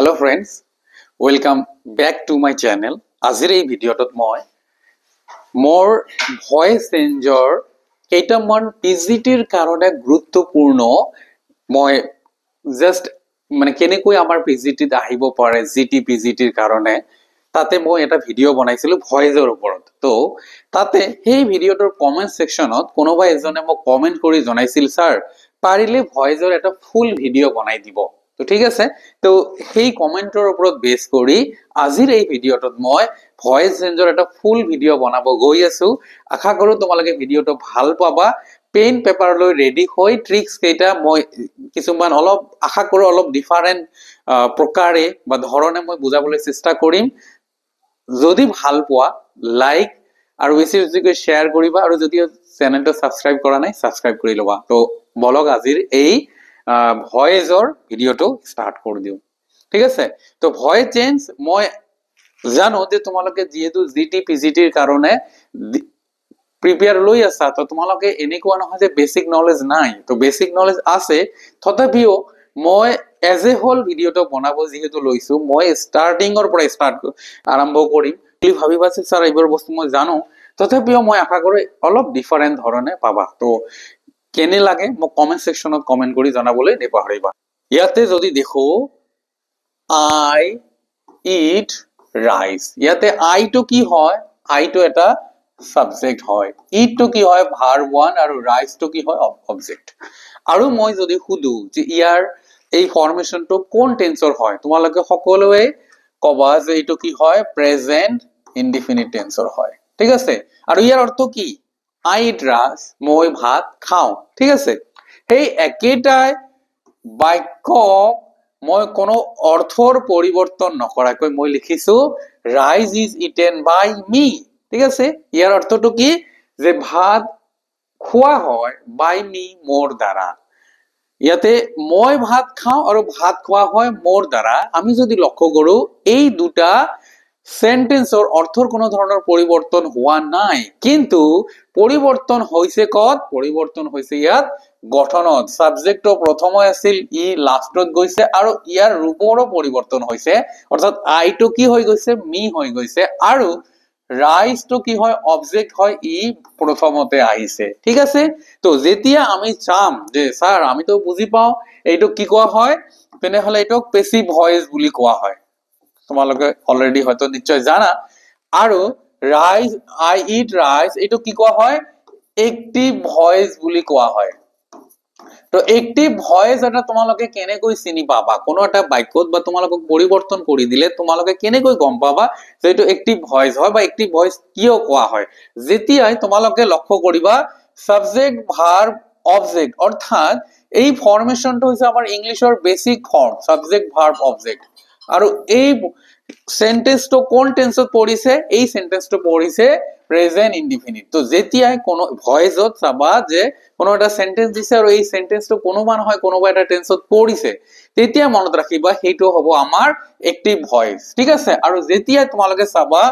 Hello friends, welcome back to my channel. আজিৰ এই ভিডিঅ'টোত মই মোৰ ভইচ চেঞ্জৰ কেইটামান পিজিটিৰ কাৰণে গুৰুত্বপূৰ্ণ, মই জাষ্ট মানে কেনেকৈ আমাৰ পিজিটিত আহিব পাৰে, জি টি পিজিটিৰ কাৰণে তাতে মই এটা ভিডিঅ' বনাইছিলোঁ ভইচৰ ওপৰত। তো তাতে সেই ভিডিঅ'টোৰ কমেণ্ট ছেকশ্যনত কোনোবা এজনে মোক কমেণ্ট কৰি জনাইছিল, "ছাৰ, পাৰিলে ভইচৰ এটা ফুল ভিডিঅ' বনাই দিব।" তো ঠিক আছে, তো সেই কমেণ্টৰ ওপৰত বেছ কৰি আজিৰ এই ভিডিঅ'টোত মই ভইচ চেঞ্জৰ এটা ফুল ভিডিঅ' বনাব গৈ আছো। আশা কৰোঁ তোমালোকে ভিডিঅ'টো ভাল পাবা। পেন পেপাৰ লৈ ৰেডি হৈ ট্ৰিক্স কেইটা মই কিছুমান অলপ, আশা কৰোঁ অলপ ডিফাৰেণ্ট প্ৰকাৰে বা ধৰণে মই বুজাবলৈ চেষ্টা কৰিম। যদি ভাল পোৱা, লাইক আৰু বেছি বেছিকৈ শ্বেয়াৰ কৰিবা আৰু যদি চেনেলটো ছাবস্ক্ৰাইব কৰা নাই, ছাবস্ক্ৰাইব কৰি ল'বা। তো বলক, আজিৰ এই ভইচৰ ভিডিঅ'টো ষ্টাৰ্ট কৰি দিওঁ। ঠিক আছে, তো ভইচ চেঞ্জ মই জানো যে তোমালোকে যিহেতু জি টি পি জি টিৰ কাৰণে প্ৰিপেয়াৰ লৈ আছা, তো তোমালোকে এনেকুৱা নহয় যে বেচিক নলেজ নাই। তো বেচিক নলেজ আছে, তথাপিও মই এজ এ হোল ভিডিঅ'টো বনাব যিহেতু লৈছো, মই ষ্টাৰ্টিঙৰ পৰা আৰম্ভ কৰিম বুলি ভাবিবা যে ছাৰ, এইবোৰ বস্তু মই জানো। তথাপিও মই আশা কৰোঁ অলপ ডিফাৰেণ্ট ধৰণে পাবা। তো কেনে লাগে মোক কমেণ্ট ছেকশ্যনত কমেণ্ট কৰি জনাবলৈ নেপাহৰিবা। ইয়াতে যদি দেখো, "I eat rice." ইয়াতে আইটো কি হয়? আইটো এটা ছাবজেক্ট হয়। ইটটো কি হয়? Verb one. আৰু ৰাইচটো কি হয়? অবজেক্ট। আৰু মই যদি সুধো যে ইয়াৰ এই ফৰ্মেশ্যনটো কোন টেন্সৰ হয়, তোমালোকে সকলোৱে কবা যে এইটো কি হয়? প্ৰেজেণ্ট ইনডিফিনিট টেন্সৰ হয়। ঠিক আছে। আৰু ইয়াৰ অৰ্থ কি? "I eat rice", মই ভাত খাওঁ। ঠিক আছে। সেই একেটাই বাক্য মই কোনো অৰ্থৰ পৰিৱৰ্তন নকৰাকৈ মই লিখিছো, "Rice is eaten by me." ঠিক আছে। ইয়াৰ অৰ্থটো কি যে ভাত খোৱা হয়, বাই মি, মোৰ দ্বাৰা। ইয়াতে মই ভাত খাওঁ আৰু ভাত খোৱা হয় মোৰ দ্বাৰা। আমি যদি লক্ষ্য কৰো, এই দুটা চেন্টেন্সৰ অৰ্থৰ কোনো ধৰণৰ পৰিৱৰ্তন হোৱা নাই। কিন্তু পৰিৱৰ্তন হৈছে ক'ত? পৰিৱৰ্তন হৈছে ইয়াত গঠনত। ছাবজেক্টটো প্ৰথমে আছিল, ই লাষ্টত গৈছে আৰু ইয়াৰ ৰূপৰো পৰিৱৰ্তন হৈছে। অৰ্থাৎ আইটো কি হৈ গৈছে? মি হৈ গৈছে। আৰু ৰাইচটো কি হয়? অবজেক্ট হয়, ই প্ৰথমতে আহিছে। ঠিক আছে। তো যেতিয়া আমি চাম যে ছাৰ, আমিতো বুজি পাওঁ, এইটো কি কোৱা হয়? তেনেহলে এইটোক পেচিভ ভইচ বুলি কোৱা হয়। তোমালোকে অলৰেডি হয়তো নিশ্চয় জানা। আৰু ৰাইচ, "I eat rice", এইটো কি কোৱা হয়? এক্টিভ ভইচ বুলি কোৱা হয়। তো এক্টিভ ভইচ এটা তোমালোকে কেনেকৈ চিনি পাবা? কোনো এটা বাক্যত বা তোমালোকক পৰিৱৰ্তন কৰি দিলে তোমালোকে কেনেকৈ গম পাবা যে এইটো এক্টিভ ভইচ হয় বা এক্টিভ ভইচ কিয় কোৱা হয়? যেতিয়াই তোমালোকে লক্ষ্য কৰিবা ছাবজেক্ট, ভাৰ্ব, অবজেক্ট, অৰ্থাৎ এই ফৰ্মেশ্যনটো হৈছে আমাৰ ইংলিছৰ basic form, subject, verb, object। আৰু এই চেন্টেন্সটো কোন টেন্সত পৰিছে? এই চেন্টেন্সটো পৰিছে প্ৰেজেন্ট ইনডিফিনিট। তো যেতিয়াই কোনো ভইচত চাবা যে কোনো এটা চেন্টেন্স দিছে আৰু এই চেন্টেন্সটো কোনোবা নহয় কোনোবা এটা টেন্সত পৰিছে, তেতিয়া মনত ৰাখিবা সেইটো হ'ব আমাৰ এক্টিভ ভইচ। ঠিক আছে। আৰু যেতিয়া তোমালোকে চাবা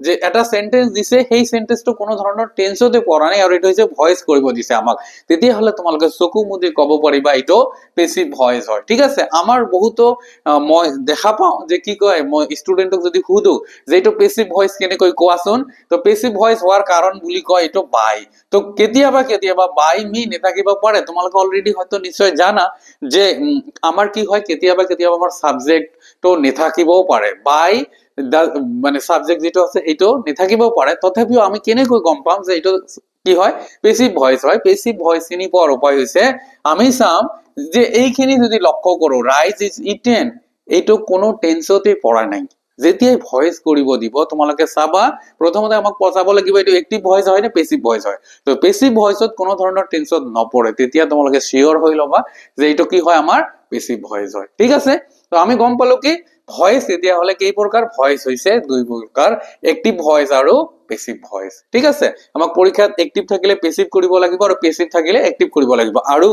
যে এটা চেন্টেন্স দিছে, সেই চেন্টেন্সটো কোনো ধৰণৰ টেন্সতে পৰা নাই আৰু এইটো হৈছে ভইচ কৰিব দিছে আমাক, তেতিয়াহ'লে তোমালোকে চকু মুদি ক'ব পাৰিবা এইটো পেচিভ ভইচ হয়। ঠিক আছে। আমাৰ বহুতো মই দেখা পাওঁ যে কি কয়, মই ষ্টুডেণ্টক যদি সুধো যে এইটো পেচিভ ভইচ কেনেকৈ কোৱাচোন, তো পেচিভ ভইচ হোৱাৰ কাৰণ বুলি কয় এইটো বাই। তো কেতিয়াবা কেতিয়াবা বাই মি নাথাকিব পাৰে। তোমালোকে অলৰেডি হয়তো নিশ্চয় জানা যে আমাৰ কি হয়, কেতিয়াবা কেতিয়াবা আমাৰ ছাবজেক্টটো নাথাকিবও পাৰে, বাই মানে ছাবজেক্ট যিটো আছে সেইটো নাথাকিবও পাৰে। তথাপিও আমি কেনেকৈ গম পাম যে এইটো কি হয়? পেচিভ ভইচ হয়। পেচিভ ভইচ চিনি পোৱাৰ উপায় হৈছে আমি চাম যে এইখিনি যদি লক্ষ্য কৰো, "Rice is eaten", এইটো কোনো টেন্সতে পৰা নাই। যেতিয়াই ভইচ কৰিব দিব, তোমালোকে চাবা, প্ৰথমতে আমাক পচাব লাগিব এইটো এক্টিভ ভইচ হয় নে পেচিভ ভইচ হয়। তো পেচিভ ভইচত কোনো ধৰণৰ টেন্সত নপৰে, তেতিয়া তোমালোকে চিয়ৰ হৈ ল'বা যে এইটো কি হয়? আমাৰ পেচিভ ভইচ হয়। ঠিক আছে। তো আমি গম পালো কি ভইচ তেতিয়াহ'লে কেই প্ৰকাৰ? ভইচ হৈছে দুই প্ৰকাৰ, এক্টিভ ভইচ আৰু পেচিভ ভইচ। ঠিক আছে। আমাক পৰীক্ষাত এক্টিভ থাকিলে পেচিভ কৰিব লাগিব আৰু পেচিভ থাকিলে এক্টিভ কৰিব লাগিব। আৰু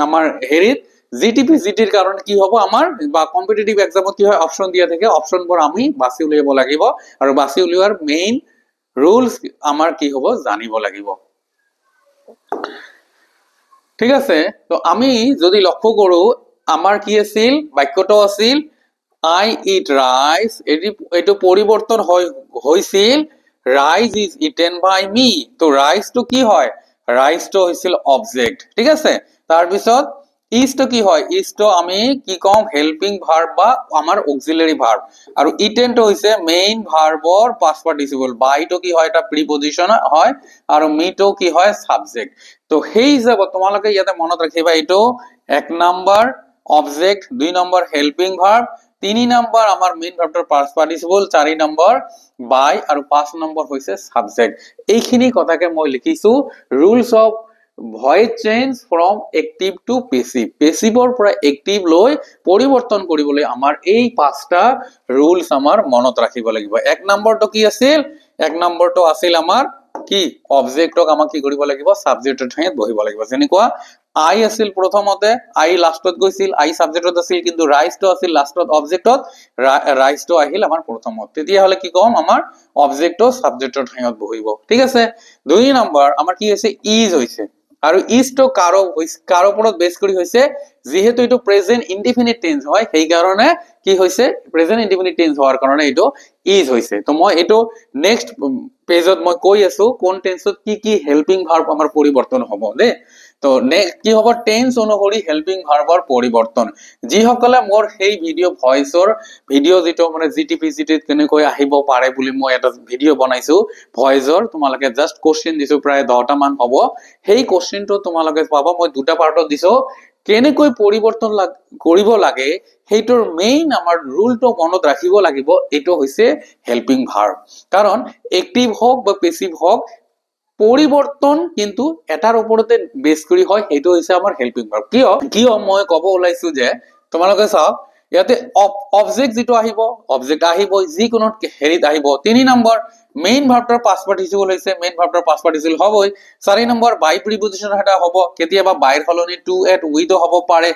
আমাৰ হেৰিত জি টি পি জি টিৰ কাৰণে কি হ'ব আমাৰ বা কম্পিটিটিভ এক্সামত কি হয়, অপশ্যন দিয়া থাকে, অপশ্যনবোৰ আমি বাছি উলিয়াব লাগিব আৰু বাছি উলিওৱাৰ মেইন ৰুলছ আমাৰ কি হ'ব জানিব লাগিব। ঠিক আছে। তো আমি যদি লক্ষ্য কৰো, আমাৰ কি আছিল? বাক্যটো আছিল I eat rice, এইটো পৰিৱৰ্তন হৈছিল rice is eaten by me। তো ৰাইচটো কি হয়? ৰাইচটো হৈছিল অবজেক্ট, ঠিক আছে। তাৰপিছত ইজটো কি হয়? ইজটো আমি কি কম? হেল্পিং ভাৰ্ব বা আমাৰ অক্সিলাৰী ভাৰ্ব। আৰু ইটেনটো হৈছে মেইন ভাৰ্বৰ পাষ্ট পাৰ্টিচিপল। বাইটো কি হয়? এটা প্ৰিপজিশ্যন হয়। আৰু মিটো কি হয়? ছাবজেক্ট। তো সেই হিচাপত তোমালোকে ইয়াতে মনত ৰাখিবা, এইটো 1 number object, 2 number helping verb, 3 number আমাৰ মেইন ভাৰ্বটোৰ পাষ্ট পাৰ্টিচিপল, 4 নম্বৰ বাই আৰু 5 নম্বৰ হৈছে ছাবজেক্ট। এইখিনি কথাকে মই লিখিছো rules of voice change from active to passive। পেচিভৰ পৰা এক্টিভ লৈ পৰিৱৰ্তন কৰিবলৈ আমাৰ এই 5টা ৰুলছ আমাৰ মনত ৰাখিব লাগিব। 1 নম্বৰটো কি আছিল? 1 নম্বৰটো আছিল আমাৰ কি? অবজেক্টক আমাক কি কৰিব লাগিব? ছাবজেক্টৰ ঠাইত বহিব লাগিব। যেনেকুৱা আই আছিল প্ৰথমতে, আই লাষ্টত গৈছিল, আই ছাবজেক্টত আছিল, কিন্তু ৰাইচটো আছিল লাষ্টত অবজেক্টত, ৰাইচটো আহিল আমাৰ প্ৰথমত। তেতিয়াহ'লে কি ক'ম? আমাৰ অবজেক্টটো ছাবজেক্টৰ ঠাইত বহিব, ঠিক আছে। 2 নম্বৰ আমাৰ কি হৈছে? Is হৈছে। আৰু ইজটো কাৰ ওপৰত বেছ কৰি হৈছে? যিহেতু এইটো প্ৰেজেণ্ট ইনডিফিনিট টেন্স হয়, সেইকাৰণে কি হৈছে? প্ৰেজেণ্ট ইনডিফিনিট টেন্স হোৱাৰ কাৰণে এইটো is হৈছে। তো মই এইটো নেক্সট পেজত মই কৈ আছো কোন টেন্সত কি কি হেল্পিং ভাৰ্ব আমাৰ পৰিৱৰ্তন হ'ব দেই। তো নেক্সট কি হ'ব? টেন্স অনুসৰি হেল্পিং ভাৰ্বৰ পৰিৱৰ্তন। যিসকলে মোৰ সেই ভিডিঅ' ভইচৰ ভিডিঅ' যিটো মানে জি টি পি জি টিত কেনেকৈ আহিব পাৰে বুলি মই এটা ভিডিঅ' বনাইছো ভইচৰ, তোমালোকে জাষ্ট কুৱেশ্যন দিছো, প্ৰায় 10টা মান হ'ব। সেই কুৱেশ্যনটো তোমালোকে পাবা, মই 2টা পাৰ্টত দিছো কেনেকৈ পৰিৱৰ্তন কৰিব লাগে। সেইটোৰ মেইন আমাৰ ৰুলটো মনত ৰাখিব লাগিব, এইটো হৈছে হেল্পিং ভাৰ্ব। কাৰণ এক্টিভ হওক বা পেচিভ হওক, পৰিৱৰ্তন কিন্তু এটাৰ ওপৰতে বেছ কৰি হয়, সেইটো হৈছে আমাৰ হেল্পিং ভাৰ্ব। কিয় মই ক'ব ওলাইছো যে তোমালোকে চাওক, ইয়াতে অবজেক্ট যিটো আহিব, অবজেক্ট আহিব যিকোনো হেৰিত আহিব। 3 নম্বৰ মেইন ভাৰ্বটোৰ পাষ্ট পাৰ্টিচিপল হৈছে, মেইন ভাৰ্বটোৰ পাষ্ট পাৰ্টিচিপল হ'বই। 4 নম্বৰ বাই প্ৰিপজিশ্যন এটা হ'ব, কেতিয়াবা বাইৰ সলনি টু, এট, উইথো হ'ব পাৰে।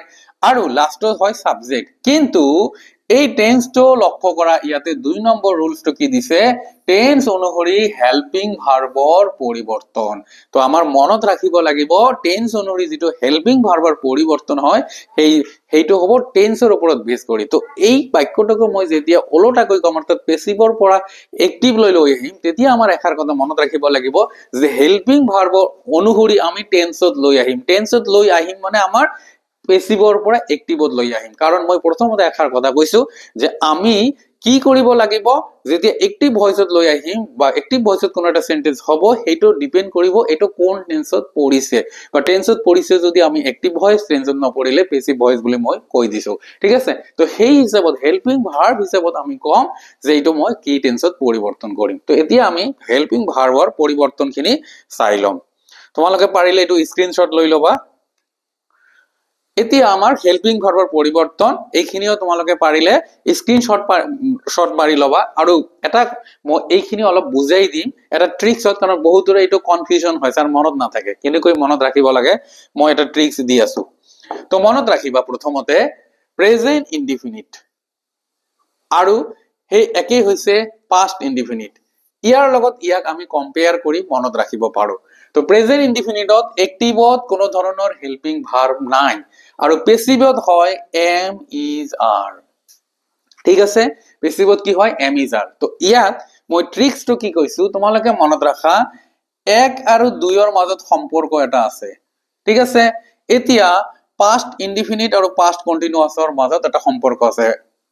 আৰু লাষ্টত হয় ছাবজেক্ট। কিন্তু এই টেন্সটো লক্ষ্য কৰা, ইয়াতে 2 নম্বৰ ৰুলছটো কি দিছে? টেন্স অনুসৰি হেল্পিং ভাৰ্বৰ পৰিৱৰ্তন। তো আমাৰ মনত ৰাখিব লাগিব টেন্স অনুসৰি যিটো হেল্পিং ভাৰ্বৰ পৰিৱৰ্তন হয়, সেইটো হ'ব টেন্সৰ ওপৰত বেছ কৰি। তো এই বাক্যটোকে মই যেতিয়া ওলোটাকৈ ক'ম, অৰ্থাৎ পেচিভৰ পৰা এক্টিভ লৈ লৈ আহিম, তেতিয়া আমাৰ এষাৰ কথা মনত ৰাখিব লাগিব যে হেল্পিং ভাৰ্বৰ অনুসৰি আমি টেন্সত লৈ আহিম। টেন্সত লৈ আহিম মানে আমাৰ পেচিভৰ পৰা এক্টিভত লৈ আহিম। কাৰণ মই প্ৰথমতে এষাৰ কথা কৈছো যে আমি কি কৰিব লাগিব, যেতিয়া এক্টিভ ভইচত লৈ আহিম বা এক্টিভ ভইচত কোনো এটা চেণ্টেন্স হ'ব, সেইটো ডিপেণ্ড কৰিব এইটো কোন টেন্সত পৰিছে। বা টেন্সত পৰিছে যদি আমি এক্টিভ ভইচ, টেন্সত নপৰিলে পেচিভ ভইচ বুলি মই কৈ দিছো, ঠিক আছে। তো সেই হিচাপত হেল্পিং ভাৰ্ব হিচাপত আমি ক'ম যে এইটো মই কি টেন্সত পৰিৱৰ্তন কৰিম। তো এতিয়া আমি হেল্পিং ভাৰ্বৰ পৰিৱৰ্তনখিনি চাই ল'ম। তোমালোকে পাৰিলে এইটো স্ক্ৰীনশ্বট লৈ ল'বা। এতিয়া আমাৰ হেল্পিং ভাৰ্বৰ পৰিৱৰ্তন এইখিনিও তোমালোকে পাৰিলে স্ক্ৰীনশ্বট শ্বট মাৰি ল'বা। আৰু এটা মই এইখিনি অলপ বুজাই দিম এটা ট্ৰিক্সত, কাৰণ বহুতৰে এইটো কনফিউজন হয়, ছাৰ মনত নাথাকে, কেনেকৈ মনত ৰাখিব লাগে মই এটা ট্ৰিক্স দি আছো। তো মনত ৰাখিবা প্ৰথমতে প্ৰেজেণ্ট ইনডিফিনিট আৰু সেই একেই হৈছে পাষ্ট ইনডিফিনিট। ইয়াৰ লগত ইয়াক আমি কম্পেয়াৰ কৰি মনত ৰাখিব পাৰো। তো প্ৰেজেণ্ট ইনডিফিনিটত এক্টিভত কোনো ধৰণৰ হেল্পিং ভাৰ্ব নাই আৰু পেচিভত হয় এম is R, ঠিক আছে। পেচিভত কি হয়? M is R. তো ইয়াত মই ট্ৰিক্সটো কি কৈছো তোমালোকে মনত ৰাখা, 1 আৰু 2ৰ মাজত সম্পৰ্ক এটা আছে, ঠিক আছে। এতিয়া পাষ্ট ইনডিফিনিট আৰু পাষ্ট কণ্টিনিউৱাছৰ মাজত এটা সম্পৰ্ক আছে।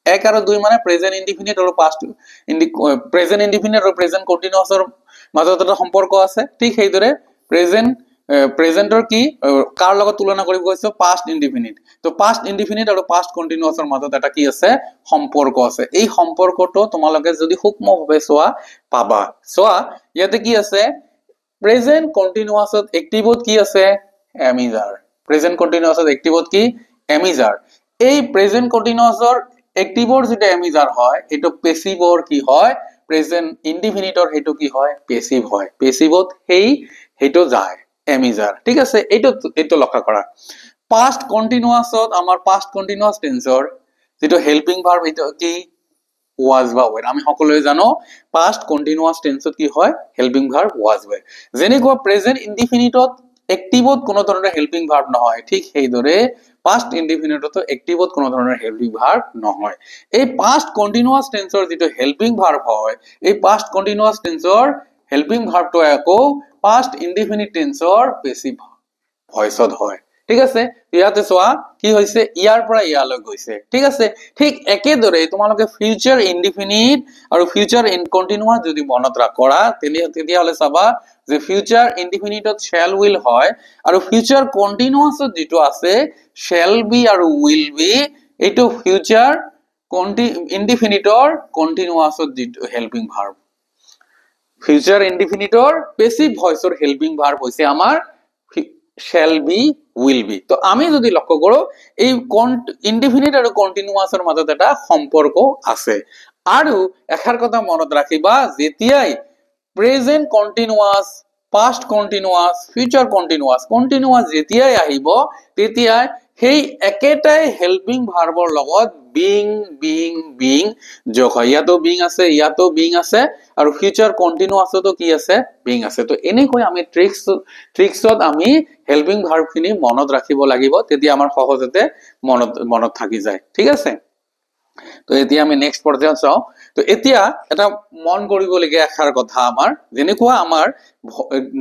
1 আৰু 2 মানে প্ৰেজেণ্ট ইনডিফিনিট আৰু প্ৰেজেণ্ট ইনডিফিনিট আৰু প্ৰেজেণ্ট কণ্টিনিউৱাছৰ মাজত এটা সম্পৰ্ক আছে। ঠিক সেইদৰে প্ৰেজেণ্টৰ কি কাৰ লগত তুলনা কৰিব কৈছো? Past indefinite. তো পাষ্ট ইনডিফিনিট আৰু পাষ্ট কণ্টিনিউৱাছৰ মাজত এটা কি আছে? সম্পৰ্ক আছে। এই সম্পৰ্কটো তোমালোকে যদি সূক্ষ্মভাৱে চোৱা পাবা। চোৱা ইয়াতে কি আছে? প্ৰেজেণ্ট কণ্টিনিউৱাছত এক্টিভত কি আছে? Am is R. Present কণ্টিনিউৱাছত এক্টিভত কি? Am is R. এই প্ৰেজেণ্ট কণ্টিনিউৱাছৰ এক্টিভৰ যিটো এম is R হয়, এইটো পেচিভৰ কি হয়? প্ৰেজেণ্ট ইনডিফিনিটৰ সেইটো কি হয়? পেচিভ হয়। পেচিভত সেইটো যায় এম is R, ঠিক আছে। এইটো লক্ষ্য কৰা। পাষ্ট কণ্টিনিউৱাছত আমাৰ পাষ্ট কণ্টিনিউৱাছ টেন্সৰ যিটো হেল্পিং ভাৰ্ব সেইটো কি? ৱাজ বা ৱেৰ। আমি সকলোৱে জানো পাষ্ট কণ্টিনিউৱাছ টেন্সত কি হয়? Helping verb was were. যেনেকুৱা প্ৰেজেণ্ট ইনডিফিনিটত এক্টিভত কোনো ধৰণৰ হেল্পিং ভাৰ্ব নহয়, ঠিক সেইদৰে পাষ্ট ইনডিফিনিটতো এক্টিভত কোনো ধৰণৰ হেল্পিং ভাৰ্ব নহয়। এই পাষ্ট কণ্টিনিউৱাছ টেন্সৰ যিটো হেল্পিং ভাৰ্ব হয়, এই পাষ্ট কণ্টিনিউৱাছ টেন্সৰ হেল্পিং ভাৰ্বটো আকৌ পাষ্ট ইনডিফিনিট টেন্সৰ পেচিভ ভইচত হয়। ঠিক আছে, ইয়াতে চোৱা কি হৈছে, ইয়াৰ পৰা ইয়ালৈ গৈছে। ঠিক আছে, ঠিক একেদৰে তোমালোকে ফিউচাৰ ইনডিফিনিট আৰু ফিউচাৰ কণ্টিনিউৱাছ যদি মনত কৰা, তেতিয়াহ'লে চাবা যে ফিউচাৰ ইনডিফিনিটত শ্বেল will হয় আৰু ফিউচাৰ কণ্টিনিউৱাছত যিটো আছে শ্বেল বি আৰু will be, এইটো ফিউচাৰ ইনডিফিনিটৰ কণ্টিনিউৱাছত যিটো হেল্পিং ভাৰ্ব, ফিউচাৰ ইনডিফিনিটৰ পেচিভ ভইচৰ হেল্পিং ভাৰ্ব হৈছে আমাৰ শ্বেল বি will be. তো আমি যদি লক্ষ্য কৰোঁ, এই ইনডিফিনিট আৰু কণ্টিনিউৱাছৰ মাজত এটা সম্পৰ্ক আছে। আৰু এষাৰ কথা মনত ৰাখিবা, যেতিয়াই present continuous, past continuous, future continuous, continuous যেতিয়াই আহিব, তেতিয়াই সেই একেটাই হেল্পিং ভাৰ্বৰ লগত বিং বিং বিং যোগ হয়। ইয়াতো বিং আছে, ইয়াতো বিং আছে, আৰু ফিউচাৰ কণ্টিনিউৱাছতো কি আছে, বিং আছে। তো এনেকৈ আমি ট্ৰিক্সত আমি হেল্পিং ভাৰ্বখিনি মনত ৰাখিব লাগিব, তেতিয়া আমাৰ সহজতে মনত থাকি যায়। ঠিক আছে, তো এতিয়া আমি নেক্সট পৰ্যায়ত চাওঁ। তো এতিয়া এটা মন কৰিবলগীয়া এষাৰ কথা, আমাৰ যেনেকুৱা আমাৰ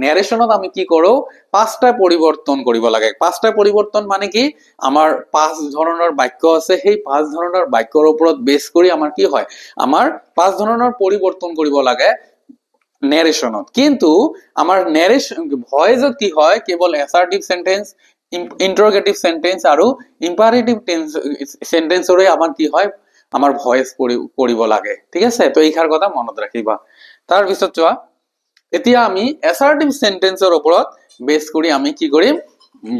নেৰেশ্যনত আমি কি কৰোঁ, পাঁচটা পৰিৱৰ্তন কৰিব লাগে। পাঁচটা পৰিৱৰ্তন মানে কি, আমাৰ পাঁচ ধৰণৰ বাক্য আছে, সেই পাঁচ ধৰণৰ বাক্যৰ ওপৰত বেছ কৰি আমাৰ কি হয়, আমাৰ পাঁচ ধৰণৰ পৰিৱৰ্তন কৰিব লাগে নেৰেশ্যনত। কিন্তু আমাৰ নেৰেশ্যন ভইচত কি হয়, কেৱল এছাৰ্টিভ চেণ্টেন্স, ইণ্টাৰগেটিভ চেণ্টেন্স আৰু ইম্পাৰেটিভ চেণ্টেন্সৰে আমাৰ কি হয়, আমাৰ ভইচ কৰিব লাগে। ঠিক আছে, তো এইষাৰ কথা মনত ৰাখিবা। তাৰপিছত চোৱা, এতিয়া আমি এছাৰ্টিভ চেণ্টেন্সৰ ওপৰত বেছ কৰি আমি কি কৰিম,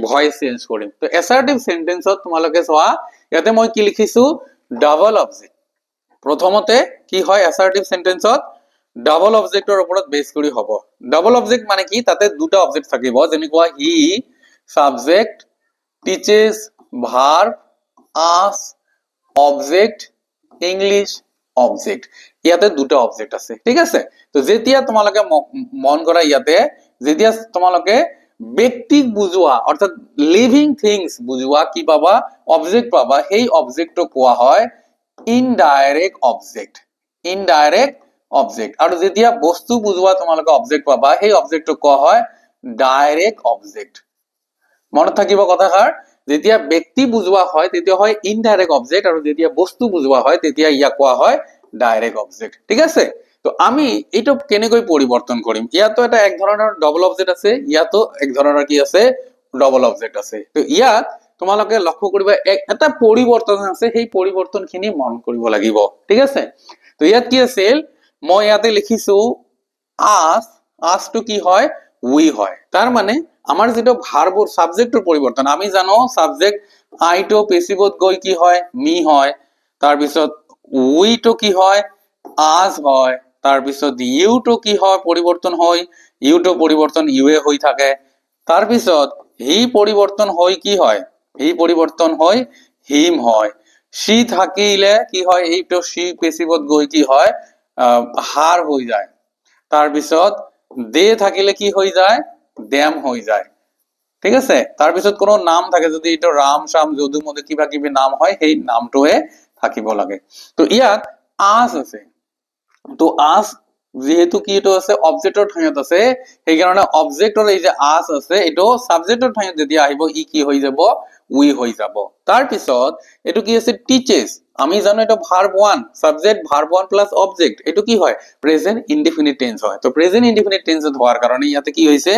ভইচ চেঞ্জ কৰিম। তো এছাৰ্টিভ চেণ্টেন্সত তোমালোকে চোৱা, ইয়াতে মই কি লিখিছো, ডাবল অবজেক্ট। প্ৰথমতে কি হয়, এছাৰ্টিভ চেণ্টেন্সত ডাবল অবজেক্টৰ ওপৰত বেছ কৰি হ'ব। ডাবল অবজেক্ট মানে কি, তাতে দুটা অবজেক্ট থাকিব, যেনেকুৱা he subject, teaches verb, us object, English object. ইয়াতে দুটা অবজেক্ট আছে। ঠিক আছে, তো যেতিয়া তোমালোকে মন কৰা, ইয়াতে যেতিয়া তোমালোকে ব্যক্তিক বুজোৱা, অৰ্থাৎ লিভিং থিংছ বুজোৱা কি পাবা, অবজেক্ট পাবা, সেই অবজেক্টক কোৱা হয় ইনডাইৰেক্ট অবজেক্ট, ইনডাইৰেক্ট অবজেক্ট। আৰু যেতিয়া বস্তু বুজোৱা তোমালোকে অবজেক্ট পাবা, সেই অবজেক্টক কোৱা হয় ডাইৰেক্ট অবজেক্ট। মনত থাকিব কথাষাৰ, যেতিয়া ব্যক্তি বুজোৱা হয় তেতিয়া হয় ইনডাইৰেক্ট অবজেক্ট, আৰু যেতিয়া বস্তু বুজোৱা হয় তেতিয়া ইয়াক কোৱা হয় ডাইৰেক্ট অবজেক্ট। ঠিক আছে, তো আমি এইটো কেনেকৈ পৰিৱৰ্তন কৰিম, ইয়াতো এটা এক ধৰণৰ ডবল অবজেক্ট আছে, ইয়াতো এক ধৰণৰ কি আছে, ডবল অবজেক্ট আছে। তো ইয়াত তোমালোকে লক্ষ্য কৰিবা এটা পৰিৱৰ্তন আছে, সেই পৰিৱৰ্তনখিনি মন কৰিব লাগিব। ঠিক আছে, তো ইয়াত কি আছিল, মই ইয়াতে লিখিছো আছ, আছটো কি হয়, উই হয়। তাৰ মানে আমাৰ যিটো ভাৰ্বৰ ছাবজেক্টৰ পৰিৱৰ্তন, আমি জানো ছাবজেক্ট আইটো পেচিভত গৈ কি হয়, মি হয়, তাৰপিছত উইটো কি হয়, আজ হয়, তাৰপিছত ইউটো কি হয়, পৰিৱৰ্তন হয়, ইউটো পৰিৱৰ্তন ইউৱে হৈ থাকে, তাৰপিছত হি পৰিৱৰ্তন হৈ কি হয়, হি পৰিৱৰ্তন হৈ হিম হয়, চি থাকিলে কি হয়, এইটো চি পেচিভত গৈ কি হয়, হাৰ হৈ যায়, তাৰপিছত দে থাকিলে কি হৈ যায়, ডেম হৈ যায়। ঠিক আছে, তাৰপিছত কোনো নাম থাকে যদি, এইটো ৰাম চাম যদু মধু কিবা কিবি নাম হয়, সেই নামটোৱে থাকিব লাগে। তো ইয়াত আছ আছে, তো আছ যিহেতু কি এইটো আছে অবজেক্টৰ ঠাইত আছে, সেইকাৰণে অবজেক্টৰ এই যে আছ আছে, এইটো ছাবজেক্টৰ ঠাইত যেতিয়া আহিব ই কি হৈ যাব, উই হৈ যাব। তাৰপিছত এইটো কি আছে, টিচেছ, আমি জানো এইটো verb one, subject verb one plus object, এইটো কি হয়, প্ৰেজেন্ট ইনডিফিনিট টেন্স হয়। তো প্ৰেজেন্ট ইনডিফিনিট টেন্সত হোৱাৰ কাৰণে ইয়াতে কি হৈছে,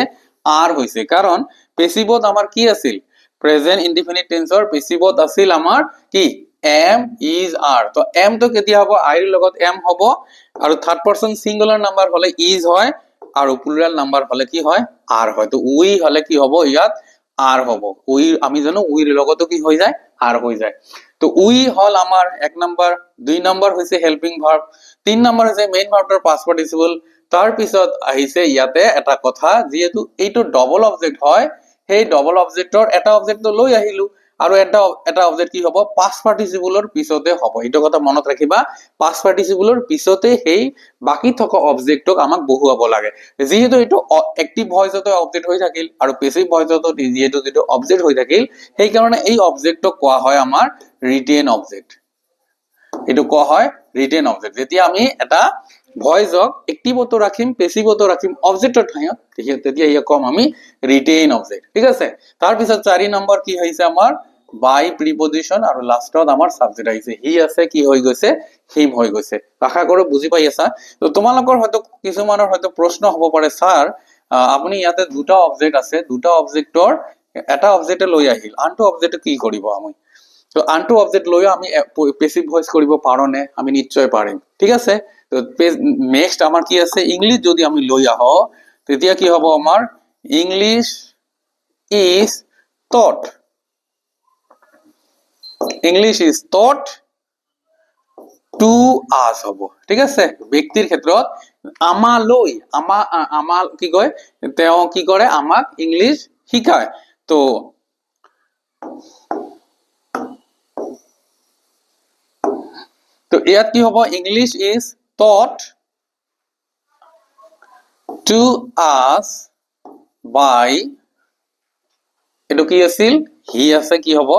আৰ হৈছে, কাৰণ পেচিভত আমাৰ কি আছিল, প্ৰেজেন্ট ইনডিফিনিট টেন্সৰ পেচিভত আছিল আমাৰ কি, এম is আৰ। তো এম টো কেতিয়া হ'ব, আইৰ লগত এম হ'ব, আৰু থাৰ্ড পাৰ্চন চিংগুলাৰ নাম্বাৰ হলে is হয়, আৰু প্লুৰাল নাম্বাৰ হলে কি হয়, আৰ হয়। তো উই হলে কি হ'ব, ইয়াত আৰ হ'ব। উই আমি জানো উইৰ লগতো কি হৈ যায়, আৰ হৈ যায়। তো উই হল আমাৰ এক নম্বৰ, দুই নম্বৰ হৈছে হেল্পিং ভাৰ্ব, তিন নম্বৰ হৈছে মেইন ভাৰ্বটোৰ পাষ্ট পাৰ্টিচিপল। তাৰপিছত আহিছে ইয়াতে এটা কথা, যিহেতু এইটো ডবল অবজেক্ট হয়, সেই ডবল অবজেক্টৰ এটা অবজেক্টটো লৈ আহিলো, আৰু এটা এটা অবজেক্ট কি হ'ব, পাষ্ট পাৰ্টিচিপলৰ পিছতে হ'ব। এইটো কথা মনত ৰাখিবা, পাষ্ট পাৰ্টিচিপলৰ পিছতে সেই বাকী থকা অবজেক্টক আমাক বহুৱাব লাগে। যিহেতু এইটো এক্টিভ ভইচতো অবজেক্ট হৈ থাকিল আৰু পেচিভ ভইচতো যিহেতু যিটো অবজেক্ট হৈ থাকিল, সেইকাৰণে এই অবজেক্টক কোৱা হয় আমাৰ ৰিটেন অবজেক্ট। এইটো কোৱা হয় ৰিটেন অবজেক্ট। যেতিয়া আমি এটা ভইচক এক্টিভতো ৰাখিম, পেচিভতো ৰাখিম অবজেক্টৰ ঠাইত, তেতিয়া ইয়াক কম আমি ৰিটেইন অবজেক্ট। ঠিক আছে, তাৰপিছত 4 নম্বৰ কি হৈছে আমাৰ বাই প্ৰিপজিশ্যন, আৰু লাষ্টত আমাৰ ছাবজেক্ট আহিছে, হি আছে, কি হৈ গৈছে, হিম হৈ গৈছে। আশা কৰো বুজি পাই আছা। তো তোমালোকৰ হয়তো কিছুমানৰ হয়তো প্ৰশ্ন হ'ব পাৰে, ছাৰ আপুনি ইয়াতে দুটা অবজেক্ট আছে, দুটা অবজেক্টৰ এটা অবজেক্টে লৈ আহিল, আনটো অবজেক্টে কি কৰিব আমি? তো আনটো অবজেক্ট লৈও আমি পেচিভ ভইচ কৰিব পাৰোঁ নে? আমি নিশ্চয় পাৰিম। ঠিক আছে, তো নেক্সট আমাৰ কি আছে, ইংলিছ যদি আমি লৈ আহোঁ তেতিয়া কি হ'ব আমাৰ, English is taught, English is taught to us হ'ব। ঠিক আছে, ব্যক্তিৰ ক্ষেত্ৰত আমালৈ, আমাৰ কি কয়, তেওঁ কি কৰে, আমাক ইংলিছ শিকায়। তো ইয়াত কি হ'ব, English is taught to us by, এইটো কি আছিল, হি আছে, কি হ'ব,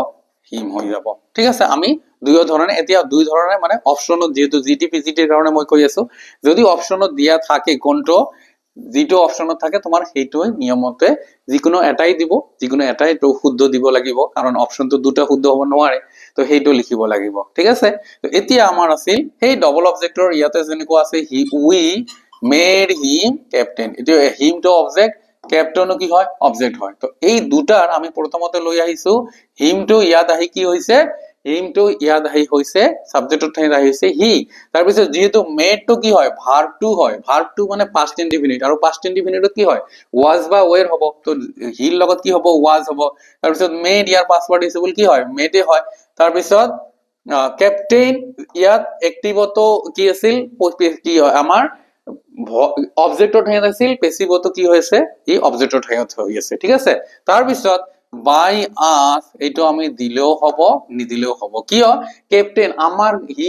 হিম হৈ যাব। ঠিক আছে, আমি দুয়ো ধৰণে এতিয়া দুই ধৰণে মানে অপশ্যনত, যিহেতু জি টি পি জি টিৰ কাৰণে মই কৈ আছো, যদি অপশ্যনত দিয়া থাকে কোনটো, যিটো অপশ্যনত থাকে তোমাৰ সেইটোৱে নিয়মতে যিকোনো এটাই দিব, যিকোনো এটাই তো শুদ্ধ দিব লাগিব, কাৰণ অপশ্যনটো দুটা শুদ্ধ হ'ব নোৱাৰে, তো সেইটো লিখিব লাগিব। ঠিক আছে, তো এতিয়া আমাৰ আছিল সেই ডবল অবজেক্টৰ, ইয়াতে যেনেকুৱা আছে he, we made him captain, এতিয়া হিমটো অবজেক্ট, কেপ্টেইনো কি হয়, অবজেক্ট হয়। তো এই দুটাৰ আমি প্ৰথমতে লৈ আহিছো, হিমটো ইয়াত আহি কি হৈছে, হিমটো ইয়াত আহি হৈছে ছাবজেক্টৰ ঠাইত আহিছে হি। তাৰপিছত যিহেতু মেডটো কি হয়, ভাৰ্বটো হয়, ভাৰ্বটো মানে পাষ্ট ইনডিফিনিট, আৰু পাষ্ট ইনডিফিনিটত কি হয়, ৱাজ বা ৱেৰ হ'ব, তো হিৰ লগত কি হ'ব, ৱাজ হ'ব। তাৰপিছত মেড ইয়াৰ পাষ্ট পাৰ্টিচিপল কি হয়, মেডে হয়। তাৰপিছত কেপ্টেইন ইয়াত এক্টিভতো কি আছিল, কি হয় আমাৰ অবজেক্টৰ ঠাইত আছিল, পেচিভতো কি হৈছে, ই অবজেক্টৰ ঠাইত হৈ আছে। ঠিক আছে, তাৰপিছত বাই আছ এইটো আমি দিলেও হ'ব নিদিলেও হ'ব, কিয়, কেপ্টেইন আমাৰ he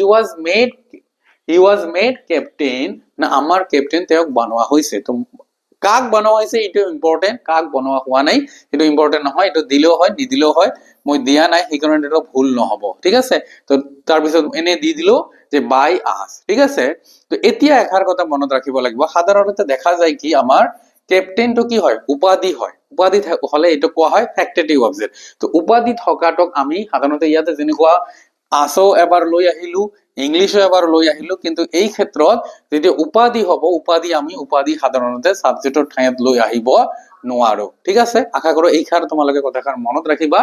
was made captain, না আমাৰ কেপ্টেইন তেওঁক বনোৱা হৈছে। তো কাক বনোৱা হৈছে এইটো ইম্পৰ্টেণ্ট, কাক বনোৱা হোৱা নাই সেইটো ইম্পৰ্টেণ্ট নহয়, এইটো দিলেও হয় নিদিলেও হয়, মই দিয়া নাই সেইকাৰণে এইটো ভুল নহ'ব। ঠিক আছে, তো তাৰপিছত এনে দি দিলো যে বাই আছ। ঠিক আছে, তো এতিয়া এষাৰ কথা মনত ৰাখিব লাগিব, সাধাৰণতে দেখা যায় কি আমাৰ কেপ্টেইনটো কি হয়, উপাধি হয়, উপাধি হলে এইটো কোৱা হয় ফেক্টেটিভ অবজেক্ট। তো উপাধি থকাটোক আমি সাধাৰণতে ইয়াতে যেনেকুৱা আসো এবাৰ লৈ আহিলো, ইংলিছো এবাৰ লৈ আহিলো, কিন্তু এই ক্ষেত্ৰত যেতিয়া উপাধি হ'ব, উপাধি আমি উপাধি সাধাৰণতে ছাবজেক্টৰ ঠাইত লৈ আহিব নোৱাৰো। ঠিক আছে, আশা কৰো এইষাৰ তোমালোকে কথাষাৰ মনত ৰাখিবা,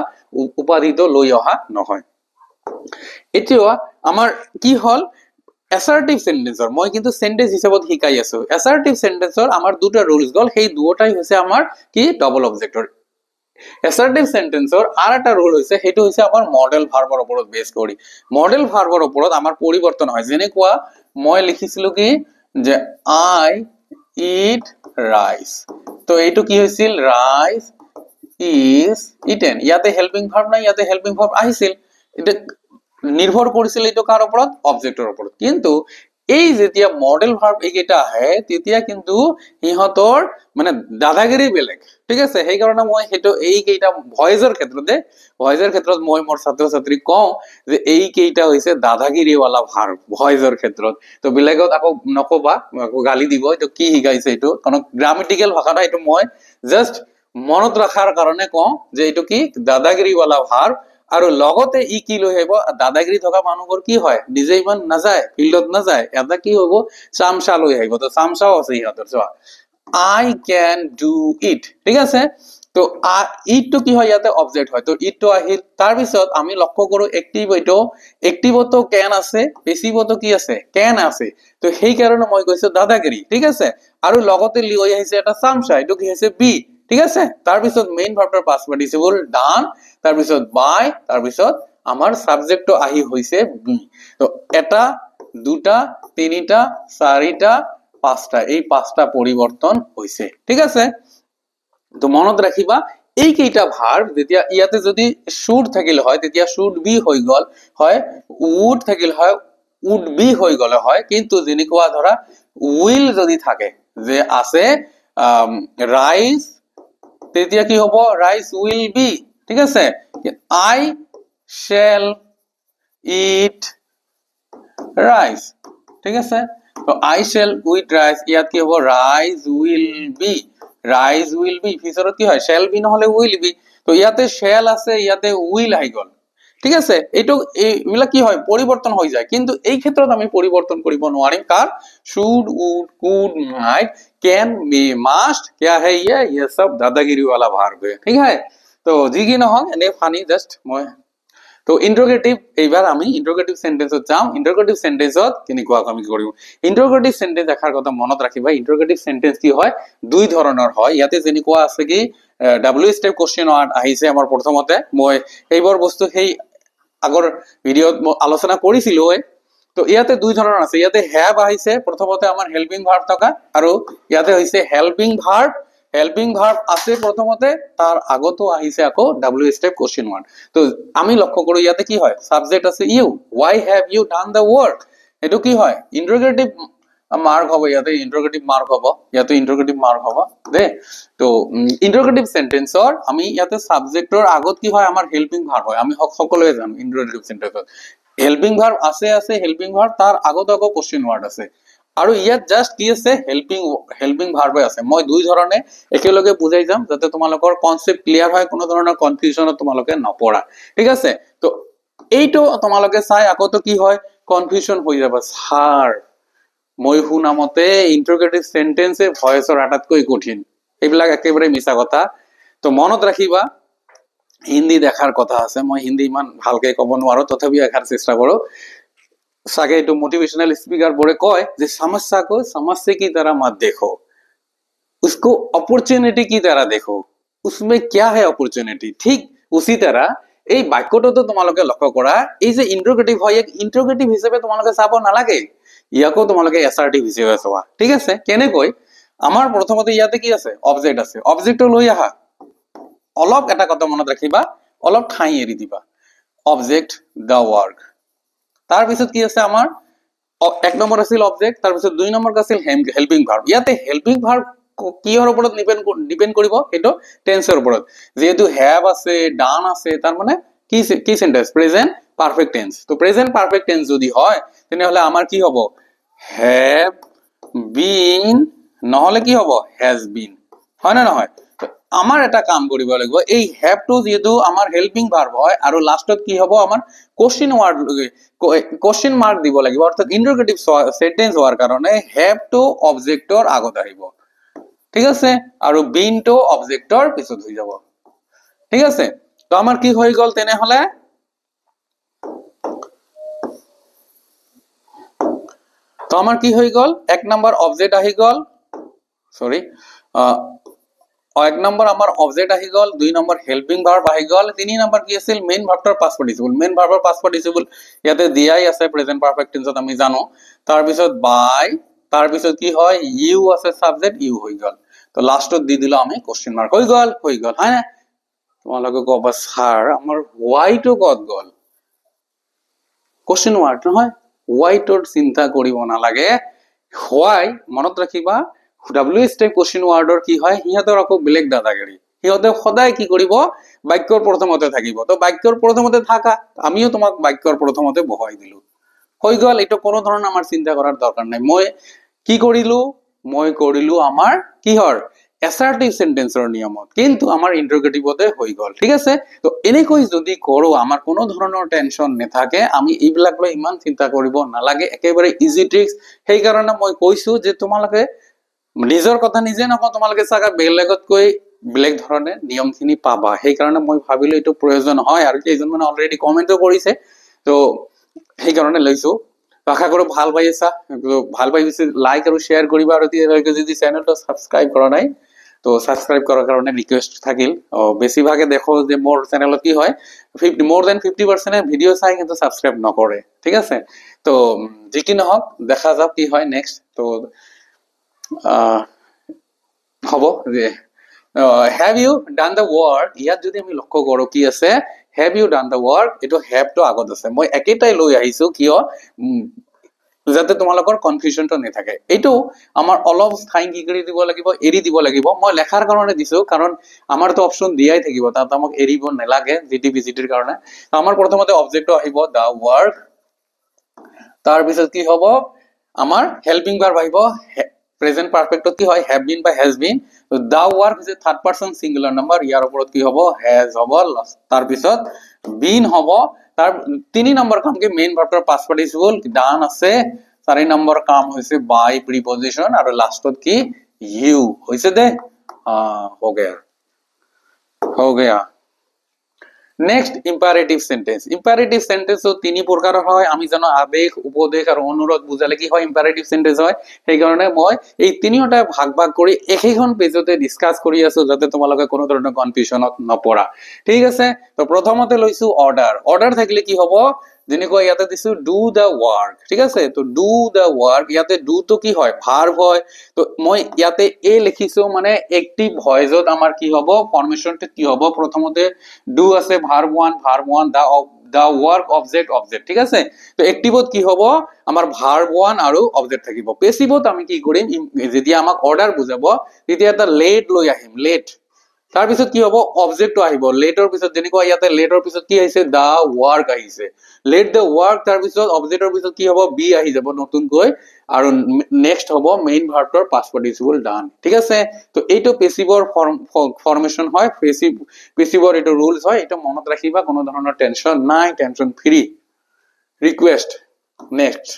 উপাধিটো লৈ অহা নহয়। এতিয়া আমাৰ কি হ'ল, এছাৰ্টিভ চেণ্টেন্সৰ, মই কিন্তু চেণ্টেন্স হিচাপত শিকাই আছো। এছাৰ্টিভ চেণ্টেন্সৰ আমাৰ দুটা ৰুলছ গ'ল, সেই দুয়োটাই হৈছে আমাৰ কি, ডবল অবজেক্টৰ। এছাৰ্টিভ চেণ্টেন্সৰ আৰু এটা ৰুল হৈছে, সেইটো হৈছে আমাৰ মডেল ভাৰ্বৰ ওপৰত বেছ কৰি। মডেল ভাৰ্বৰ ওপৰত আমাৰ পৰিৱৰ্তন হয়, যেনেকুৱা মই লিখিছিলো কি যে আই it rice, তো এইটো কি হৈছিল, ৰাইচ is eaten. ইয়াতে হেল্পিং ভাৰ্ব নাই, ইয়াতে হেল্পিং ভাৰ্ব আহিছিল, এতিয়া নিৰ্ভৰ কৰিছিল এইটো কাৰ ওপৰত, অবজেক্টৰ ওপৰত। কিন্তু এই যেতিয়া মডেল ভাৰ্ব এইকেইটা আহে তেতিয়া কিন্তু সিহঁতৰ মানে দাদাগিৰি বেলেগ। ঠিক আছে, সেইকাৰণে মই সেইটো এইকেইটা ভইচৰ ক্ষেত্ৰত মই মোৰ ছাত্ৰ ছাত্ৰীক কওঁ যে এইকেইটা হৈছে দাদাগিৰিৱালা ভাৰ্ব ভইচৰ ক্ষেত্ৰত। তো বেলেগত আকৌ নকবা, আকৌ গালি দিব এইটো কি শিকাইছে এইটো, কাৰণ গ্ৰামেটিকেল ভাষাটা এইটো মই জাষ্ট মনত ৰখাৰ কাৰণে কওঁ যে এইটো কি দাদাগিৰিৱালা ভাৰ্ব। আৰু লগতে ই কি লৈ আহিব, দাদাগিৰি থকা মানুহবোৰ কি হয়, নিজে ইমান নাযায়, ফিল্ডত নাযায়, এটা কি হ'ব, চামচা লৈ আহিব। তো চামচাও আছে সিহঁতৰ, চোৱা I can do it. ঠিক আছে, তো ইটটো কি হয়, ইয়াতে অবজেক্ট হয়, তো ইটটো আহিল। তাৰপিছত আমি লক্ষ্য কৰো এক্টিভ, এইটো এক্টিভতো কেন আছে, পেচিভতো কি আছে, কেন আছে, তো সেইকাৰণে মই কৈছো দাদাগিৰি। ঠিক আছে, আৰু লগতে লৈ আহিছে এটা চামচা, এইটো কি হৈছে, বি। ঠিক আছে, তাৰপিছত মেইন ভাৰ্বটোৰ পাষ্ট পাৰ্টিচিপল ডান, তাৰপিছত বাই, তাৰপিছত আমাৰ ছাবজেক্টটো আহি হৈছে বি। তো এটা, দুটা, তিনিটা, চাৰিটা, পাঁচটা, এই পাঁচটা পৰিৱৰ্তন হৈছে। ঠিক আছে, তো মনত ৰাখিবা এইকেইটা ভাৰ্ব যেতিয়া ইয়াতে যদি should থাকিল হয় তেতিয়া should be হৈ গ'ল হয়, উড থাকিল হয় উড বি হৈ গ'লে হয়। কিন্তু যেনেকুৱা ধৰা will যদি থাকে যে আছে ৰাইচ, তেতিয়া কি হ'ব? ৰাইচ will be, ঠিক আছে। I shall eat rice, ঠিক আছে। তো I shall eat rice, ইয়াত কি হ'ব? Rice will be, rice will be. ফিউচাৰত কি হয়? শ্বেল বি নহ'লে will be. তো ইয়াতে শ্বেল আছে, ইয়াতে will আহি গ'ল, ঠিক আছে। এইটো এইবিলাক কি হয়? পৰিৱৰ্তন হৈ যায়। কিন্তু এই ক্ষেত্ৰত আমি পৰিৱৰ্তন কৰিব নোৱাৰিম। কাৰ? Should, would, could, might, can, may, must, क्या है ये? ये सब दादागिरी वाला भार्ब है, ठीक है। তো যি কি নহওক, এনেই ফানি জাষ্ট মই। তো ইন্টাৰোগেটিভ, এইবাৰ আমি ইন্টাৰোগেটিভ চেণ্টেন্সত যাম। ইন্টাৰোগেটিভ চেণ্টেন্সত কেনেকুৱা আমি কৰিম? ইন্টাৰোগেটিভ চেণ্টেন্স এষাৰ কথা মনত ৰাখিবা, ইন্টাৰোগেটিভ চেণ্টেন্স কি হয়? দুই ধৰণৰ হয়। ইয়াতে যেনেকুৱা আছে কি ডাব্লিউ ষ্টেপ কুৱেশ্যন ৱাৰ্ড আহিছে আমাৰ প্ৰথমতে। মই সেইবোৰ বস্তু সেই আগৰ ভিডিঅ'ত মই আলোচনা কৰিছিলোঁৱে। তো ইয়াতে দুই ধৰণৰ আছে। ইয়াতে have আহিছে প্ৰথমতে আমাৰ হেল্পিং ভাৰ্ব থকা, আৰু ইয়াতে হৈছে হেল্পিং ভাৰ্ব, হেল্পিং ভাৰ্ব আছে প্ৰথমতে, তাৰ আগতো আহিছে আকৌ ডাব্লিউ ষ্টেপ কুৱেশ্যন ৱাৰ্ড। তো আমি লক্ষ্য কৰোঁ ইয়াতে কি হয়? ছাবজেক্ট আছে you, why have you done the work, এইটো কি হয়? ইন্টাৰোগেটিভ মাৰ্ক হ'ব, ইয়াতে ইন্টাৰোগেটিভ মাৰ্ক হ'ব, ইয়াতে ইন্টাৰোগেটিভ মাৰ্ক হ'ব দেই। তো ইন্টাৰোগেটিভ চেণ্টেন্সৰ আমি ইয়াতে ছাবজেক্টৰ আগত কি হয়? আমাৰ হেল্পিং ভাৰ্ব হয়। আমি সকলোৱে জানো ইন্টাৰোগেটিভ চেণ্টেন্সত হেল্পিং ভাৰ্ব আছে, আছে হেল্পিং ভাৰ্ব, তাৰ আগত আকৌ কুৱেশ্যন ৱাৰ্ড আছে। আৰু ইয়াত জাষ্ট কি আছে? হেল্পিং হেল্পিং ভাৰ্বে আছে। মই দুই ধৰণে একেলগে বুজাই যাম যাতে তোমালোকৰ কনচেপ্ট ক্লিয়াৰ হয়, কোনো ধৰণৰ কনফিউজনত তোমালোকে নপৰা, ঠিক আছে। তো এইটো তোমালোকে চাই আকৌতো কি হয়? কনফিউশন হৈ যাবা। ছাৰ মই শুনামতে ইন্টাৰোগেটিভ চেণ্টেন্সে ভইচৰ আটাইতকৈ কঠিন, এইবিলাক একেবাৰে মিছা কথা। তো মনত ৰাখিবা, হিন্দী দেখাৰ কথা আছে, মই হিন্দী ইমান ভালকে ক'ব নোৱাৰো, তথাপিও এষাৰ চেষ্টা কৰোঁ। চাগে এইটো মোটিভেশনাল স্পীকাৰ বোৰে কয় যে समस्या को समस्या की तरह मत देखो, उसको अपॉर्चुनिटी की तरह देखो, उसमें क्या है अपॉर्चुनिटी। ঠিক उसी तरह এই বাক্যটোতো তোমালোকে লক্ষ্য কৰা, এই যে ইন্টাৰোগেটিভ হয়, ইয়াক ইন্টাৰোগেটিভ হিচাপে তোমালোকে চাব নালাগে, ইয়াকো তোমালোকে এছাৰ্টিভ হিচাপে চোৱা, ঠিক আছে। কেনেকৈ? আমাৰ প্ৰথমতে ইয়াতে কি আছে? অবজেক্ট আছে, অবজেক্টটো লৈ আহা। অলপ এটা কথা মনত ৰাখিবা, অলপ ঠাই এৰি দিবা, অবজেক্ট the work. তাৰপিছত কি আছে আমাৰ? এক নম্বৰ আছিল অবজেক্ট, তাৰপিছত দুই নম্বৰ আছিল হেল্পিং ভাৰ্ব। ইয়াতে হেল্পিং ভাৰ্ব কিহৰ ওপৰত ডিপেণ্ড কৰিব? সেইটো টেন্সৰ ওপৰত। যিহেতু have আছে, ডান আছে, তাৰ মানে কি কি চেণ্টেন্স? Present perfect tense. তো প্ৰেজেণ্ট পাৰফেক্ট টেন্স যদি হয় তেনেহ'লে আমাৰ কি হ'ব? Have been, নহ'লে কি হ'ব? হেজ বিন, হয় নে নহয়? আমাৰ এটা কাম কৰিব লাগিব, এই হেভটো যিহেতু আমাৰ হেল্পিং ভাৰ্ব হয়, আৰু লাষ্টত কি হ'ব? আমাৰ কুৱেশ্যন ৱাৰ্ড, কুৱেশ্যন মাৰ্ক দিব লাগিব, অৰ্থাৎ ইন্টাৰোগেটিভ চেণ্টেন্স হোৱাৰ কাৰণে হেভটো অবজেক্টৰ আগত আহিব, ঠিক আছে, আৰু বিনটো অবজেক্টৰ পিছত হৈ যাব, ঠিক আছে। তো আমাৰ কি হৈ গ'ল তেনেহ'লে? তো আমাৰ কি হৈ গ'ল? এক নম্বৰ অবজেক্ট আহি গ'ল, চৰি, এক নম্বৰ আমাৰ অবজেক্ট আহি গ'ল, দুই নম্বৰ হেল্পিং ভাৰ্ব আহি গ'ল, তিনি নম্বৰ কি আছিল? মেইন ভাৰ্বটোৰ পাষ্ট পাৰ্টিচিপল। মেইন ভাৰ্বৰ পাষ্ট পাৰ্টিচিপল ইয়াতে দিয়াই আছে প্ৰেজেণ্ট পাৰফেক্ট টেন্সত, আমি জানো। তাৰপিছত বাই, তাৰপিছত কি হয়? ইউ আছে ছাবজেক্ট, ইউ হৈ গ'ল। তো লাষ্টত দি দিলো আমি কুৱেশ্যন মাৰ্ক, হৈ গ'ল, হৈ গ'ল, হয় নে? তোমালোকে ক'বা ছাৰ আমাৰ হোৱাইটো ক'ত গ'ল? কুৱেশ্যন ৱাৰ্ড নহয়, হোৱাইটোৰ চিন্তা কৰিব নালাগে। হোৱাই মনত ৰাখিবা, ডাব্লিউ ষ্টেপ কুৱেশ্যন ৱাৰ্ডৰ কি হয়? সিহঁতৰ আকৌ বেলেগ দাদাগিৰি, সিহঁতে সদায় কি কৰিব? বাক্যৰ প্ৰথমতে থাকিব। তো বাক্যৰ প্ৰথমতে থাকা, আমিও তোমাক বাক্যৰ প্ৰথমতে বহাই দিলো, হৈ গ'ল। এইটো কোনো ধৰণৰ আমাৰ চিন্তা কৰাৰ দৰকাৰ নাই। মই কি কৰিলো? মই কৰিলো আমাৰ কিহৰ এছাৰ্টিভ চেণ্টেন্সৰ নিয়মত, কিন্তু আমাৰ ইন্টাৰোগেটিভতে হৈ গ'ল, ঠিক আছে। তো এনেকৈ যদি কৰোঁ আমাৰ কোনো ধৰণৰ টেনশ্যন নাথাকে, আমি এইবিলাক লৈ ইমান চিন্তা কৰিব নালাগে, একেবাৰে ইজি ট্ৰিক্স। সেইকাৰণে মই কৈছো যে তোমালোকে নিজৰ কথা নিজে নকওঁ, তোমালোকে চাগে বেলেগতকৈ বেলেগ ধৰণে নিয়মখিনি পাবা। সেইকাৰণে মই ভাবিলো এইটো প্ৰয়োজন হয়, আৰু কেইজনমানে অলৰেডি কমেণ্টো কৰিছে, তো সেইকাৰণে লৈছো। আশা কৰোঁ ভাল পাই আছা, ভাল পাই বেছি লাইক আৰু শ্বেয়াৰ কৰিবা, আৰু এতিয়ালৈকে যদি চেনেলটো ছাবস্ক্ৰাইব কৰা নাই তো ছাবস্ক্ৰাইব কৰাৰ কাৰণে ৰিকুৱেষ্ট থাকিল। বেছিভাগে দেখো যে মোৰ চেনেলত কি হয়, মোৰ then 50% video চাই কিন্তু ছাবস্ক্ৰাইব নকৰে, ঠিক আছে। তো যি কি নহওক, দেখা যাওক কি হয় নেক্সট। তো হ'ব যে Have you done the work? ইয়াত যদি আমি লক্ষ্য কৰোঁ, কি আছে? Have you done the work? এইটো হেভটো আগত আছে। মই একেটাই লৈ আহিছো কিয়? যাতে তোমালোকৰ কনফিউজনটো নাথাকে। এইটো আমাৰ অলপ ঠাই কি কৰি দিব লাগিব? এৰি দিব লাগিব। মই লেখাৰ কাৰণে দিছো, কাৰণ আমাৰতো অপশ্যন দিয়াই থাকিব, তাত আমাক এৰিব নালাগে জি টি পি জি টিৰ কাৰণে। আমাৰ প্ৰথমতে অবজেক্টটো আহিব, the work. তাৰপিছত কি হ'ব? আমাৰ হেল্পিং ভাৰ্ব আহিব। প্ৰেজেন্ট পাৰফেক্টত কি হয়? Have been বা হেজ বিন। The work হৈছে থাৰ্ড পাৰ্চন ছিংগুলাৰ নাম্বাৰ। ইয়াৰ ওপৰত কি হ'ব? হেজ হ'ব। তাৰপিছত বিন হ'ব। তাৰ তিনি নম্বৰ কাম কি? মেইন ভাৰ্বটোৰ পাষ্ট পাৰ্টিচিপল ডান আছে। চাৰি নম্বৰ কাম হৈছে বাই প্ৰিপজিশ্যন আৰু লাষ্টত কি? ইউ হৈছে দে। हो गया, हो गया। Next, imperative sentence. Imperative চেণ্টেন্সো তিনি প্ৰকাৰৰ হয়। আমি জানো, আদেশ, উপদেশ আৰু অনুৰোধ বুজালে কি হয়? ইম্পাৰেটিভ চেণ্টেন্স হয়। সেইকাৰণে মই এই তিনিওটা ভাগ ভাগ কৰি একেখন পেজতে ডিছকাছ কৰি আছো, যাতে তোমালোকে কোনো ধৰণৰ কনফিউজনত নপৰা। ঠিক আছে? তো প্ৰথমতে লৈছো অৰ্ডাৰ। অৰ্ডাৰ থাকিলে কি হ'ব? যেনেকুৱা ইয়াতে দিছো, do the work। ঠিক আছে? তো do the work, ইয়াতে ডুটো কি হয়? ভাৰ্ব হয়। তো মই ইয়াতে এ লিখিছো, মানে এক্টিভ ভইচত আমাৰ কি হ'ব? ফৰ্মেশ্যনটো কি হ'ব? প্ৰথমতে do আছে, verb one, verb one, the work, object, object। ঠিক আছে? তো এক্টিভত কি হ'ব? আমাৰ ভাৰ্ব ওৱান আৰু অবজেক্ট থাকিব। পেচিভত আমি কি কৰিম? যেতিয়া আমাক অৰ্ডাৰ বুজাব, তেতিয়া এটা লেট লৈ আহিম, লেট। তাৰপিছত কি হ'ব? অবজেক্টটো আহিব লেটৰ পিছত। যেনেকুৱা ইয়াতে লেটৰ পিছত কি আহিছে? The work আহিছে। লেট the work, তাৰপিছত অবজেক্টৰ পিছত কি হ'ব? বি আহি যাব নতুনকৈ আৰু নেক্সট হ'ব মেইন ভাৰ্বটোৰ পাষ্ট পাৰ্টিচিপল ডান। ঠিক আছে? তো এইটো পেচিভৰ ফৰ্মেশ্যন হয়। পেচিভৰ এইটো ৰুলছ হয়। এইটো মনত ৰাখিবা, কোনো ধৰণৰ টেনশ্যন নাই, tension free. Request, next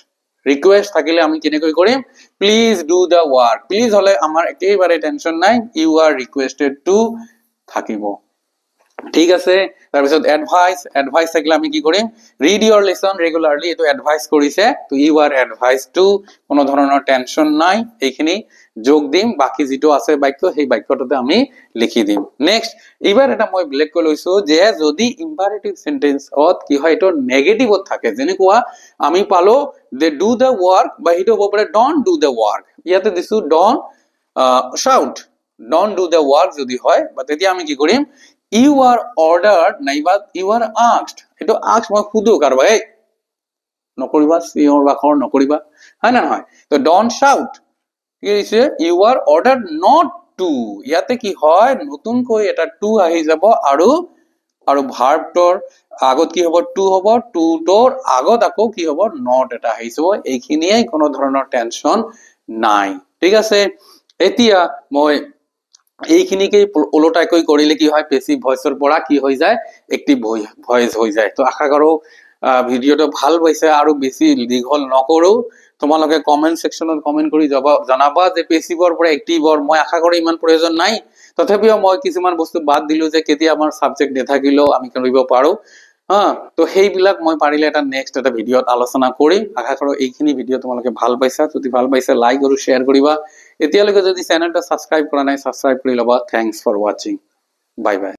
request থাকিলে আমি কেনেকৈ কৰিম? Please do the work। Please হ'লে আমাৰ একেবাৰে টেনশ্যন নাই, you are requested to থাকিব। ঠিক আছে? তাৰপিছত এডভাইচ। এডভাইচ থাকিলে আমি কি কৰিম? Read your lesson regularly, এইটো এডভাইচ কৰিছে, তো you are advised to। কোনো ধৰণৰ টেনশ্যন নাই। এইখিনি যোগ দিম, বাকী যিটো আছে বাক্য, সেই বাক্যটোতে আমি লিখি দিম। নেক্সট, এইবাৰ এটা মই বেলেগকৈ লৈছো যে যদি ইম্পাৰেটিভ চেণ্টেন্সত কি হয়, এইটো নেগেটিভত থাকে। যেনেকুৱা আমি পালো যে do the work, বা সেইটো হ'ব পাৰে don't do the work। ইয়াতে দিছো don't shout। Don't do the work যদি হয় বা, তেতিয়া আমি কি কৰিম? You are ordered নাইবা you are asked। এইটো আস্ক, মই সুধো কাৰোবাক, এই নকৰিবা, চিঞৰ বাখৰ নকৰিবা, হয় নে নহয়? তো don't shout কি হৈছে? You are ordered not to। ইয়াতে কি হয়? নতুনকৈ এটা টু আহি যাব আৰু ভাৰ্বটোৰ আগত কি হ'ব? টু হ'ব। টুটোৰ আগত আকৌ কি হ'ব? Not এটা আহি যাব। এইখিনিয়ে, কোনো ধৰণৰ টেনশ্যন নাই। ঠিক আছে? এতিয়া মই এইখিনিকেই ওলোটাকৈ কৰিলে কি হয়? পেচিভ ভইচৰ পৰা কি হৈ যায়? এক্টিভ ভইচ হৈ যায়। তো আশা কৰোঁ ভিডিঅ'টো ভাল পাইছে আৰু বেছি দীঘল নকৰোঁ। তোমালোকে কমেণ্ট ছেকশ্যনত কমেণ্ট কৰি যাব জনাবা যে পেচিভৰ পৰা এক্টিভৰ। মই আশা কৰোঁ ইমান প্ৰয়োজন নাই, তথাপিও মই কিছুমান বস্তু বাদ দিলোঁ যে কেতিয়া আমাৰ ছাবজেক্ট নাথাকিলেও আমি কৰিব পাৰোঁ। হা, তো সেইবিলাক মই পাৰিলে এটা নেক্সট এটা ভিডিঅ'ত আলোচনা কৰিম। আশা কৰোঁ এইখিনি ভিডিঅ' তোমালোকে ভাল পাইছা। যদি ভাল পাইছা, লাইক আৰু শ্বেয়াৰ কৰিবা। এতিয়ালৈকে যদি চেনেলটো ছাবস্ক্ৰাইব কৰা নাই, ছাবস্ক্ৰাইব কৰি ল'বা। Thanks for watching, bye bye।